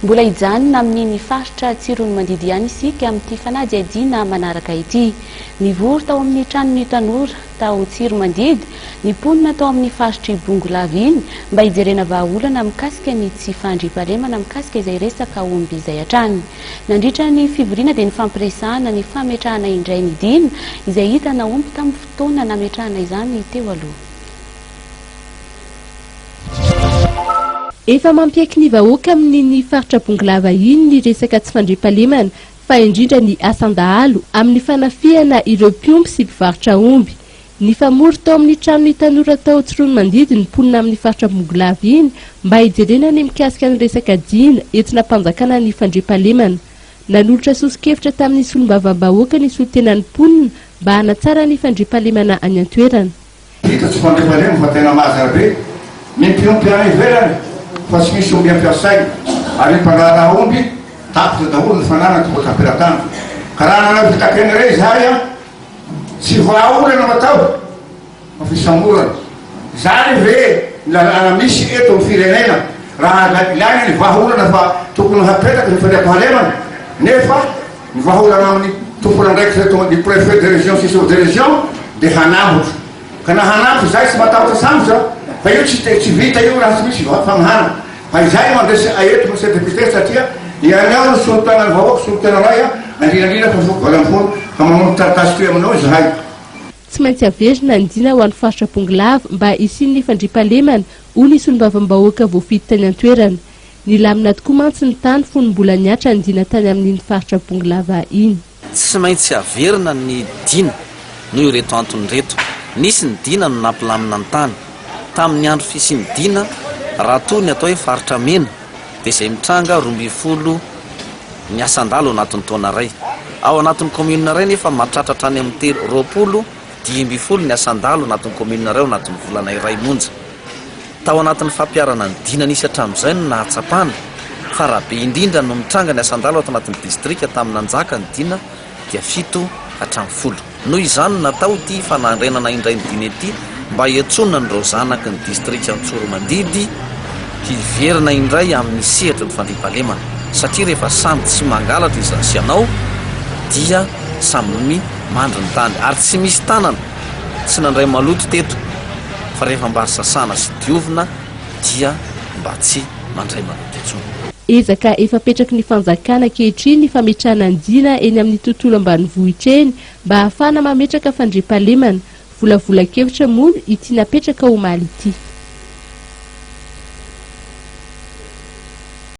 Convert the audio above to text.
Mbola hijanona amin'iny faritra Tsiroanomandidy ihany isika amin'ity fanadihadiana manaraka ity. Nivory tao amin'ny tranon'ny tanora tao Tsiromandidy ny mponina tao amin'ny faritr'i Bongolava iny mba hijerena vahaolana mikasika ny tsy fandriampahalemana mikasika izay resaka omby izay hatrany. Nandritra ny fivoriana dia nifampiresahana ny fametrahana indray ny dina izay hita nahomby tamin'ny fotoana nametrahana izany teo aloha. Efa mampiaiky ny vahoaka amin'iny faritra Bongolava iny ny resaka tsy fandriampahalemana fa indrindra ny asan-dahalo amin'ny fanafihana ireo mpiompy sy mpivarotra omby. Nifamory tao amin'ny tranon'ny tanora tao Tsiroanomandidy ny mponina amin'ny faritra Bongolava iny mba hijerena ny mikasika ny resaka dina entina ampanjakana ny fandriampahalemana. Nanolotra soso-kevitra tamin'ny solombavambahoaka ny solontenan'ny mponina mba hanatsara ny fandriampahalemana any an-toerana. Vita tsy fandriampahalemana fa tena mazana be ny mpiompy any ivelany fa tsy misy omby ampiasaina ary ny mpandraharaha omby tapitra daholo ny fananany tonga tamperatany ka raha nanao fitakiana irey izahay an tsy vahaolana no atao fa fisamborana izany ve ny lalàna misy eto amin'ny firenena raha ilaina ny vahaolana fa tokony hapetraka ny fandriampahalemana nefa Ny vahaolana amin'ny tompon'andraikitra eto ny préfet de région sy chef de région dia hanambotra. Ka na hanampy izahay tsy matahotra sambotra fa io tsy tsy vita io raha tsy misy famahana. Fa izay no andresy eto monsieur député satria ianao no solontenan'ny vahoaka, solontenanay indrindra indrindra fa foko 18 ka mamono taratasy toy aminao izahay. Tsy maintsy averina ny dina ho an'ny faritra Bongolava mba hisian'ny fandriampahalemana, hoy ny solombavambahoaka voafidy tany an-toerana. Nilamina tokoa mantsy ny tany fony mbola nihatra ny dina tany amin'iny faritra Bongolava iny. Tsy maintsy averina ny dina noho ireto antony ireto. Nisy ny dina no nampilamina ny tany. Tamin'ny andro fisian'ny dina, raha toa ny atao hoe faritra mena dia izay mitranga 12 ny asan-dalo ao anatin'ny taona iray. Ao anatin'ny commune iray nefa mahatratra hatrany amin'ny telo, 20, 15 ny asan-dalo anatin'ny commune iray ao anatin'ny volana iray monja. Tao anatin'ny fampiharana ny dina nisy hatramin'izay no nahatsapana fa raha be indrindra no mitranga ny asan-dalo ato anatin'ny distrika tamin'ny nanjaka ny dina dia fito hatramin'ny folo. Noho izany no natao ity fanarenana indray ny dina ity mba hiantsoana an'ireo zanaky ny distrika Antsoromandidy hiverina indray amin'ny sehatry ny fandriampahalemana satria rehefa samy tsy mangalatra izaho sy ianao dia samy mandry ny tany ary tsy misy tanana tsy nandray maloto teto fa rehefa mba sasana sy diovina dia mba tsy mandray maloto intsony. Ezaka efa apetraky ny fanjakana ankehitriny ny fametrahana ny dina eny amin'ny tontolo ambanivohitra eny mba hahafahana mametraka fandriampahalemana. Volavolan-kevitra moa ity napetraka omaly ity.